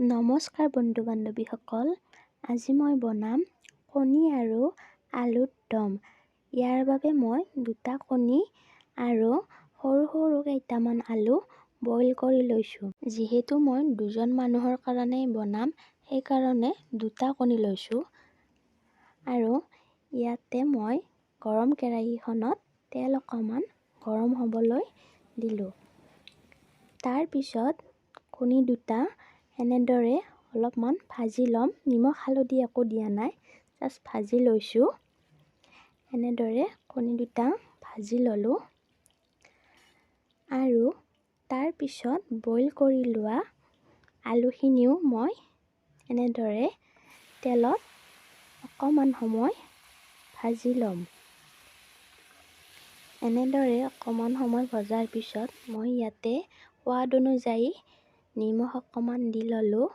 নমস্কাৰ বন্ধু বান্ধৱীসকল, আজি মই বনাম কণী আৰু আলুৰ দম। ইয়াৰ বাবে মই দুটা কণী আৰু সৰু সৰু কেইটামান আলু বইল কৰি লৈছোঁ। যিহেতু মই দুজন মানুহৰ কাৰণেই বনাম, সেইকাৰণে দুটা কণী লৈছোঁ। আৰু ইয়াতে মই গৰম কেৰাহীখনত তেল অকণমান গৰম হ'বলৈ দিলোঁ। তাৰপিছত কণী দুটা এনেদৰে অলপমান ভাজি ল'ম। নিমখ হালধি একো দিয়া নাই, জাষ্ট ভাজি লৈছোঁ। এনেদৰে কণী দুটা ভাজি ল'লোঁ। আৰু তাৰপিছত বইল কৰি লোৱা আলুখিনিও মই এনেদৰে তেলত অকণমান সময় ভাজি ল'ম। এনেদৰে অকণমান সময় ভজাৰ পিছত মই ইয়াতে সোৱাদ অনুযায়ী নিমখ অকণমান দি ল'লোঁ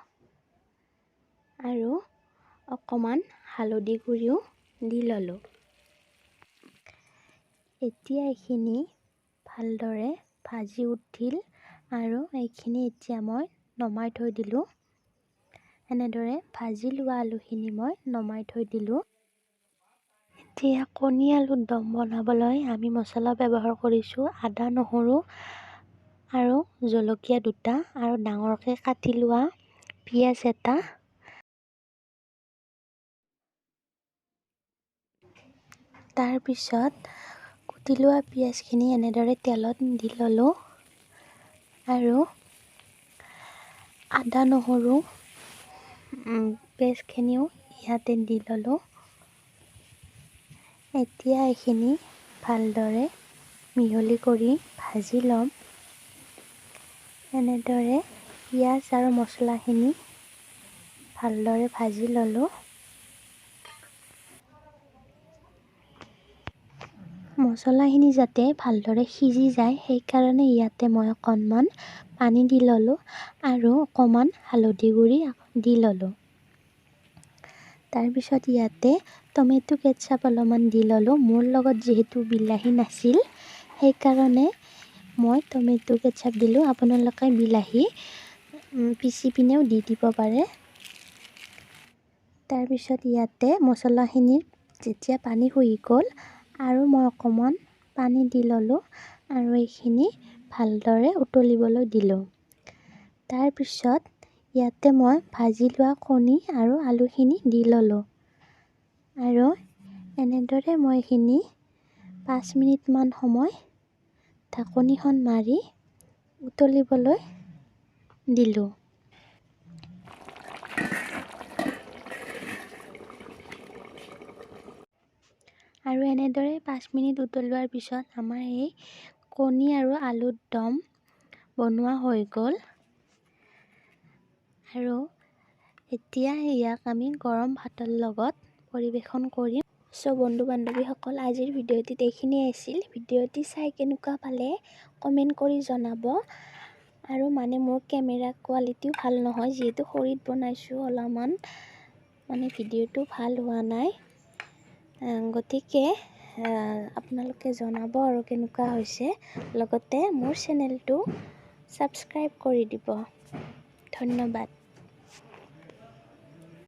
আৰু অকণমান হালধি গুড়িও দি ল'লোঁ। এতিয়া এইখিনি ভালদৰে ভাজি উঠিল আৰু এইখিনি এতিয়া মই নমাই থৈ দিলোঁ। এনেদৰে ভাজি লোৱা আলুখিনি মই নমাই থৈ দিলোঁ। এতিয়া কণী আলুৰ দম বনাবলৈ আমি মছলা ব্যৱহাৰ কৰিছোঁ আদা, নহৰু আৰু জলকীয়া দুটা আৰু ডাঙৰকৈ কাটি লোৱা পিঁয়াজ এটা। তাৰপিছত কুটি লোৱা পিঁয়াজখিনি এনেদৰে তেলত দি ল'লোঁ আৰু আদা নহৰু পেষ্টখিনিও ইয়াতে দি ল'লোঁ। এতিয়া এইখিনি ভালদৰে মিহলি কৰি ভাজি ল'ম। এনেদৰে পিঁয়াজ আৰু মছলাখিনি ভালদৰে ভাজি ল'লোঁ। মছলাখিনি যাতে ভালদৰে সিজি যায় সেইকাৰণে ইয়াতে মই অকণমান পানী দি ল'লোঁ আৰু অকণমান হালধি গুড়ি দি ল'লোঁ। তাৰপিছত ইয়াতে টমেট' কেটচাপ অলপমান দি ল'লোঁ। মোৰ লগত যিহেতু বিলাহী নাছিল সেইকাৰণে মই টমেট' কেটচাপ দিলোঁ। আপোনালোকে বিলাহী পিচি পিনেও দি দিব পাৰে। তাৰপিছত ইয়াতে মছলাখিনিৰ যেতিয়া পানী শুহি গ'ল আৰু মই অকণমান পানী দি ল'লোঁ আৰু এইখিনি ভালদৰে উতলিবলৈ দিলোঁ। তাৰপিছত ইয়াতে মই ভাজি লোৱা কণী আৰু আলুখিনি দি ল'লোঁ আৰু এনেদৰে মই এইখিনি 5 মিনিটমান সময় ঢাকনিখন মাৰি উতলিবলৈ দিলোঁ। আৰু এনেদৰে 5 মিনিট উতলোৱাৰ পিছত আমাৰ এই কণী আৰু আলুৰ দম বনোৱা হৈ গ'ল। আৰু এতিয়া ইয়াক আমি গৰম ভাতৰ লগত পৰিৱেশন কৰিম। বন্ধু বান্ধৱীসকল, আজিৰ ভিডিঅ'টিত এইখিনিয়ে আছিল। ভিডিঅ'টি চাই কেনেকুৱা পালে কমেণ্ট কৰি জনাব। আৰু মোৰ কেমেৰা কোৱালিটিও ভাল নহয়, যিহেতু খৰিত বনাইছোঁ, অলপমান ভিডিঅ'টো ভাল হোৱা নাই। গতিকে আপোনালোকে জনাব আৰু কেনেকুৱা হৈছে। লগতে মোৰ চেনেলটো ছাবস্ক্ৰাইব কৰি দিব। ধন্যবাদ।